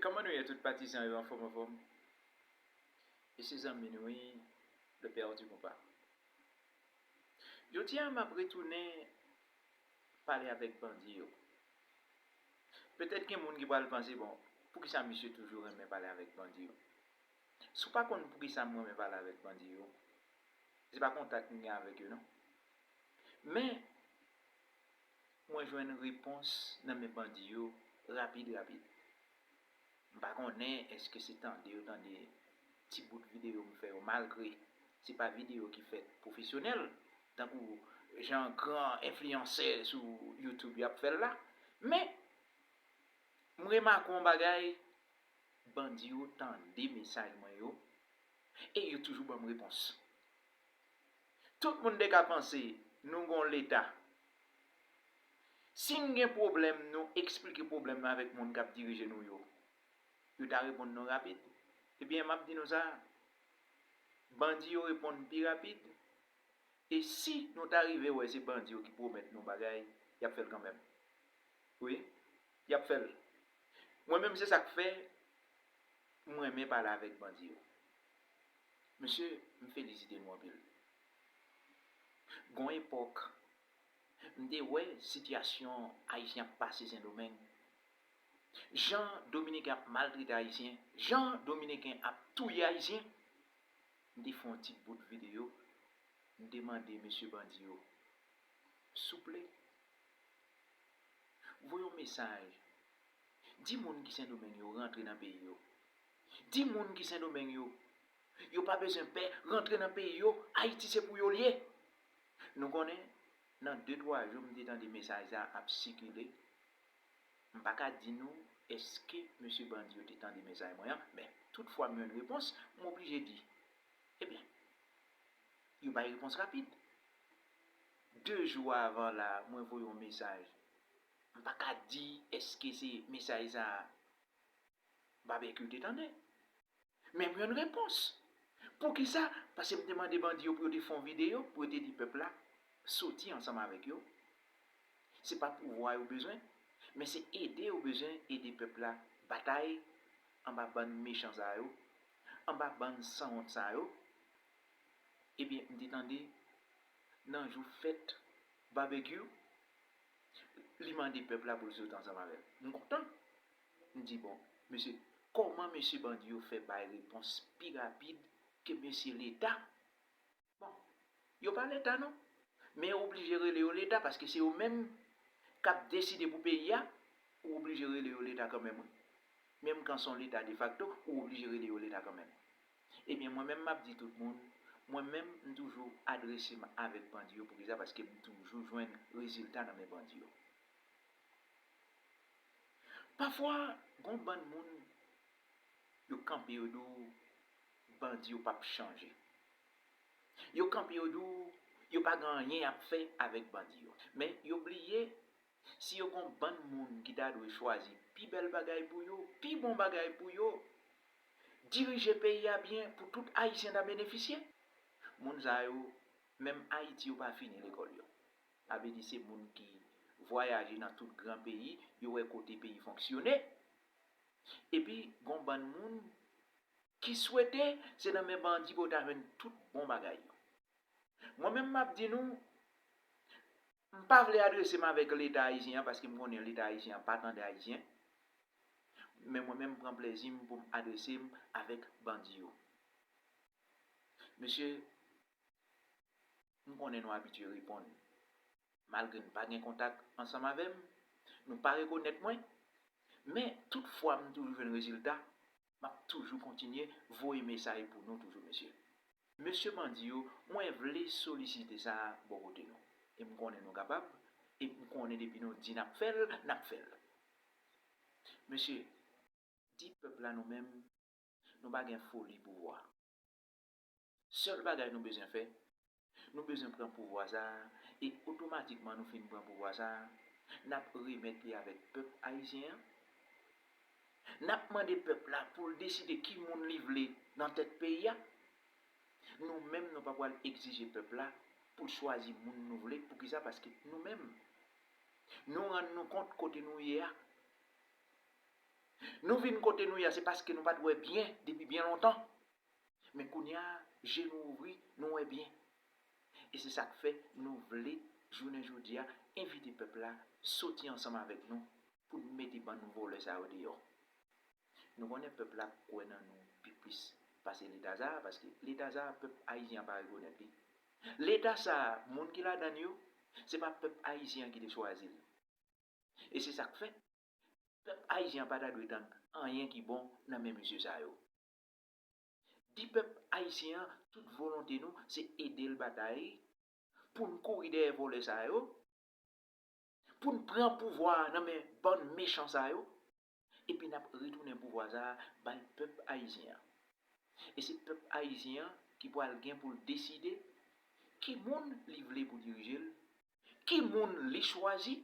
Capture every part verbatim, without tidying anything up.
Kòman nou ye tout patizan yo, anfòm, anfòm? E se zanmi nou wi, le père du compas. Jodi a m ap retounen pale avèk bandi yo. Petèt gen moun ki pral panse, bon, poukisa misye toujou renmen pale avèk bandi yo? Si w pa konn poukisa m renmen pale avèk bandi yo, se pa kontak m gen avèk yo non. Men, mwen jwenn repons nan men bandi yo rapid, rapid. M pa konnen èske se tande yo tande ti bout videyo m fè yo, malgre se pa videyo ki fèt pwofesyonèl, tankou jan gran enfliyansè sou YouTube y ap fè l la. Men, m remake yon bagay, bandi yo tande mesaj mwen yo, e yo toujou ban m repons. Tout moun te ka panse nou gon leta. Si n gen pwoblèm, nou eksplike pwoblèm nan avèk moun k ap dirije nou yo. Yo ta reponn nou rapid. Ebyen, m ap di nou sa, bandi yo reponn pi rapid. E si nou ta rive wè se bandi yo ki pwomèt nou bagay, y ap fè l kanmenm. Wi, y ap fè l. Mwen menm, se sa k fè m renmen pale avèk bandi yo. Mesye, m felisite nou anpil. Gon epòk, m te wè sitiyasyon Ayisyen ap pase Sendomeng, jan Dominiken ap maltrete Ayisyen, jan Dominiken ap touye Ayisyen. M te fè yon ti bout videyo, m te mande mesye bandi yo, souple, voye yon mesaj. Di moun ki Sendomeng yo rantre nan peyi yo. Di moun ki Sendomeng yo, yo pa bezwen pè, rantre nan peyi yo, Ayiti se pou yo l ye. Nou konnen, nan de twa jou m te tande mesaj sa ap sikile. M pa ka di nou èske mesye bandi yo te tande mesaj mwen an, men tout fwa m jwenn repons, m oblije di, ebyen, yo bay repons rapid. De jou avan la, mwen voye yon mesaj. M pa ka di èske se mesaj sa a Babekyou te tande. Men m jwenn repons. Poukisa? Paske m te mande bandi yo pou yo te fè yon videyo, pou yo te di pèp la, soti ansanm avèk yo. Se pa pouvwa yo bezwen, men se ede yo bezwen ede pèp la batay anba bann mechan sa yo, anba bann sanwont sa yo. Ebyen, m te tande nan jou fèt Babekyou, li mande pèp la pou l soti ansanm avè l. M kontan. M di, bon, mesye, kòman mesye bandi yo fè bay repons pi rapid ke mesye Leta? Bon, yo pa Leta non, men yo oblije rele yo Leta paske se yo menm k ap deside pou peyi a, ou oblije rele yo Leta kanmenm wi. Menm kan se yon Leta defakto, ou oblije rele yo Leta kanmenm. Ebyen, mwen menm m ap di tout moun, mwen menm m toujou adrese m avèk bandi yo. Poukisa? Paske m toujou jwenn rezilta nan men bandi yo. Pafwa, gon bann moun, yo kanpe, yo di w bandi yo p ap chanje. Yo kanpe, yo di w yo pa gen anyen y ap fè avèk bandi yo. Men yo bliye, si yo gon bann moun ki ta dwe chwazi pi bèl bagay pou yo, pi bon bagay pou yo, dirije peyi a byen pou tout Ayisyen ta benefisye, moun sa yo, menm Ayiti yo pa fini lekòl yo. Sa vle di se moun ki vwayaje nan tout gran peyi, yo wè kote peyi fonksyone. Epi gon bann moun ki swete se nan men bandi pou yo ta jwenn tout bon bagay yo. Mwen menm m ap di nou, m pa vle adrese m avèk Leta ayisyen an paske m konnen Leta ayisyen an pa tande Ayisyen. Men mwen menm m pran plezi m pou m adrese m avèk bandi yo. Mesye, m konnen nou abitye reponn. Malgre n pa gen kontak ansanm avè m, nou pa rekonèt mwen, men tout fwa m toujou jwenn rezilta, m ap toujou kontinye voye mesaj pou nou toujou, mesye. Mesye bandi yo, mwen vle solisite sa bò kote nou. E m konnen nou kapab, e m konnen depi nou di n ap fè l, n ap fè l. Mesye, di pèp la nou menm, nou pa gen foli pouvwa. Sèl bagay nou bezwen fè, nou bezwen pran pouvwa sa a, e otomatikman nou fin pran pouvwa sa a, n ap remèt li avèk pèp ayisyen an. N ap mande pèp la pou l deside ki moun li vle nan tèt peyi a. Nou menm, nou pa pral egzije pèp la pou l chwazi moun nou vle. Poukisa? Paske nou menm, nou rann nou kont kote nou ye a. Nou vin kote nou ye a, se paske nou pa t wè byen depi byen lontan. Men kounye a, je nou ouvri, nou wè byen. E se sa k fè nou vle, jounen jodi a, envite pèp la soti ansanm avèk nou pou n mete bann vòlè sa yo deyò. Nou konnen pèp la kwè nan nou pi plis pase leta sa a, paske leta sa a, pèp ayisyen an pa rekonèt li. Leta sa a, moun ki ladan l yo, se pa pèp ayisyen an ki te chwazi l. E se sa k fè, pèp ayisyen an pa ta dwe tann anyen ki bon nan men mesye sa yo. Di pèp ayisyen an tout volonte nou se ede l batay pou n kouri dèyè vòlè sa yo, pou n pran pouvwa a nan men bann mechan sa yo, epi n ap retounen pouvwa sa a bay pèp ayisyen an. E se pèp ayisyen an ki pral gen pou l deside ki moun li vle pou dirije l, ki moun li chwazi,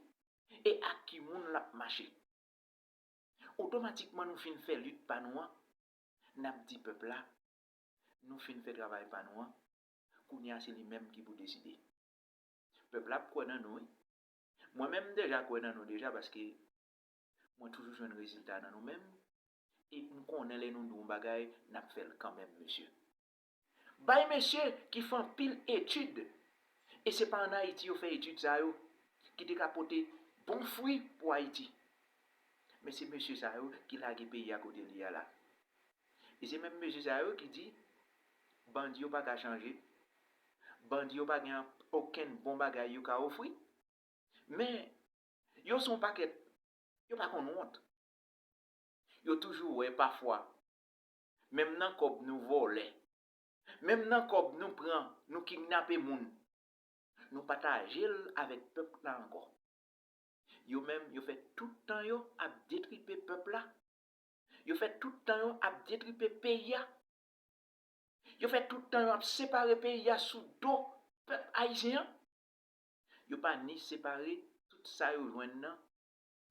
e ak ki moun l ap mache. Otomatikman nou fin fè lit pa nou an, n ap di pèp la, nou fin fè travay pa nou an, kounye a se li menm ki pou deside. Pèp la ap kwè nan nou, wi. Mwen menm m deja kwè nan nou deja paske mwen toujou jwenn rezilta nan nou menm. E m konnen lè nou di yon bagay, n ap fè l kanmenm, mesye. Bay mesye ki fè anpil etid, e se pa ann Ayiti yo fè etid sa yo, ki te ka pote bon fwi pou Ayiti. Men se mesye sa yo ki lage peyi a kote l ye a la. E se menm mesye sa yo ki di, bandi yo pa ka chanje, bandi yo pa gen okenn bon bagay yo ka ofri. Men, yo se yon pakèt, yo pa konn wont. Yo toujou wè pafwa, menm nan kòb nou vòlè, menm nan kòb nou pran, nou kidnape moun, nou pataje l avèk pèp la ankò. Yo menm, yo fè tout tan yo ap detripe pèp la. Yo fè tout tan yo ap detripe peyi a. Yo fè tout tan yo ap separe peyi a sou do pèp ayisyen an. Yo pa ni separe tout sa yo jwenn nan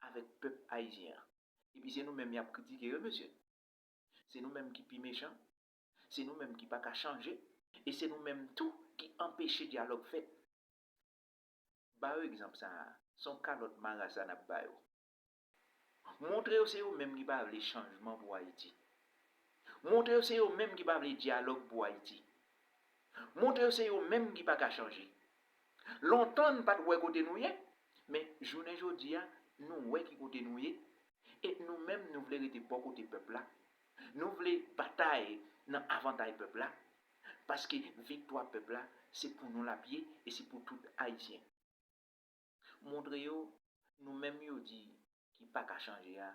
avèk pèp ayisyen an. Epi se nou menm y ap kritike yo, mesye. Se nou menm ki pi mechan. Se nou menm ki pa ka chanje. E se nou menm tou ki anpeche dyalòg fèt. Ba yo egzanp sa a, se yon kalòt marasa n ap ba yo. Montre yo se yo menm ki pa vle chanjman pou Ayiti. Montre yo se yo menm ki pa vle dyalòg pou Ayiti. Montre yo se yo menm ki pa ka chanje. Lontan n pa t wè kote nou ye, men jounen jodi a, nou wè ki kote nou ye, e nou menm nou vle rete bò kote pèp la. Nou vle batay nan avantay pèp la, paske viktwa pèp la, se pou nou l ap ye e se pou tout Ayisyen. Montre yo, nou menm yo di ki pa ka chanje a,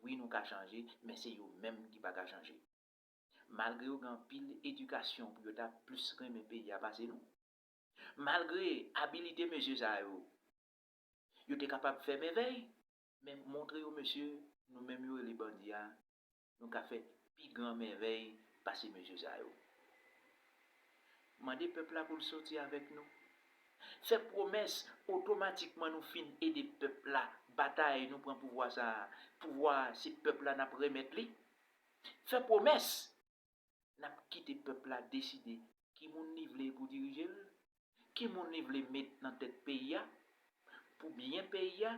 wi nou ka chanje, men se yo menm ki pa ka chanje. Malgre yo gen anpil edikasyon pou yo ta plis renmen peyi a pase nou, malgre abilite mesye sa yo, yo te kapab fè mèvèy, men montre yo mesye, nou menm yo rele bandi a, nou ka fè pi gran mèvèy pase mesye sa yo. Mande pèp la pou l soti avèk nou. Fè pwomès, otomatikman nou fin ede pèp la batay, nou pran pouvwa sa a. Pouvwa a, se pèp la n ap remèt li. Fè pwomès, n ap kite pèp la deside ki moun li vle pou dirije l, ki moun li vle met nan tèt peyi a, pou byen peyi a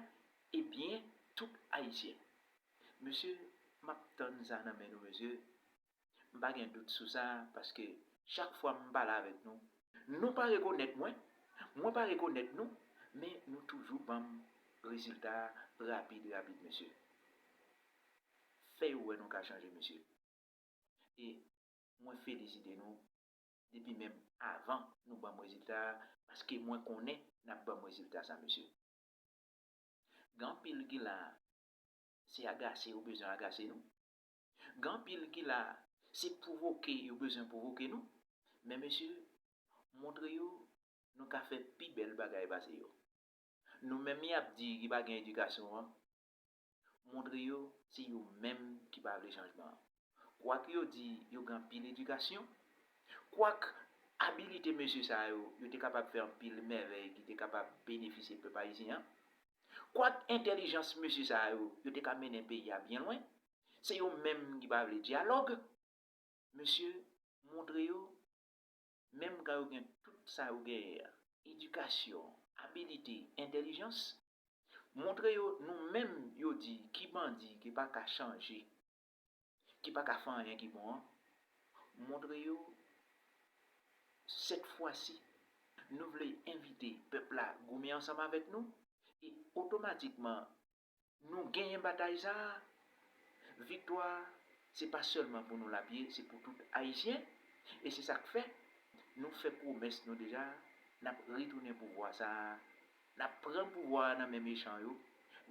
e byen tout Ayisyen. Mesye, m ap tann sa nan men nou, mesye. M pa gen dout sou sa, paske chak fwa m pale avèk nou, nou pa rekonèt mwen, mwen pa rekonèt nou, men nou toujou ban m rezilta rapid, rapid, mesye. Fè yo wè nou ka chanje, mesye. E mwen felisite nou depi menm avan nou ban m rezilta a, paske mwen konnen n ap ban m rezilta sa, mesye. Gen anpil ki la, se agase yo bezwen agase nou. Gen anpil ki la, se pwovoke yo bezwen pwovoke nou. Men mesye, montre yo nou ka fè pi bèl bagay pase yo. Nou menm y ap di ki pa gen edikasyon an, montre yo se yo menm ki pa vle chanjman an. Kwak yo di yo gen anpil edikasyon, kwak abilite mesye sa yo, yo te kapab fè anpil mèvèy ki te kapab benefisye pèp ayisyen an, kwak entèlijans mesye sa yo, yo te ka mennen peyi a byen lwen, se yo menm ki pa vle dyalòg. Mesye, montre yo, menm kan yo gen tout sa yo genyen an, edikasyon, abilite, entèlijans, Montre yo nou menm yo di ki bandi ki pa ka chanje, ki pa ka fè anyen ki bon an. Montre yo sèt fwa si nou vle envite pèp la goumen ansanm avèk nou e otomatikman nou genyen batay sa a. Viktwa se pa sèlman pou nou l ap ye, se pou tout Ayisyen. E se sa k fè nou fè pwomès nou deja, n ap retounen pouvwa sa a, n ap pran pouvwa a nan men mechan yo,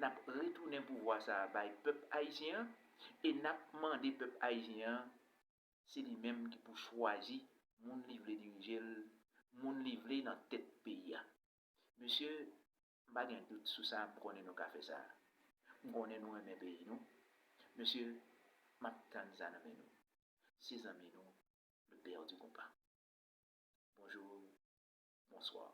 n ap retounen pouvwa sa a bay pèp ayisyen an e n ap mande pèp ayisyen an, se li menm ki pou chwazi moun li vle dirije l, moun li vle nan tèt peyi a. Mesye, m pa gen dout sou sa, m konnen nou ka fè sa. M konnen nou renmen peyi nou. Mesye, m ap tann sa nan men nou. Se zanmi nou, le père du compas. Bonjou, bonswa.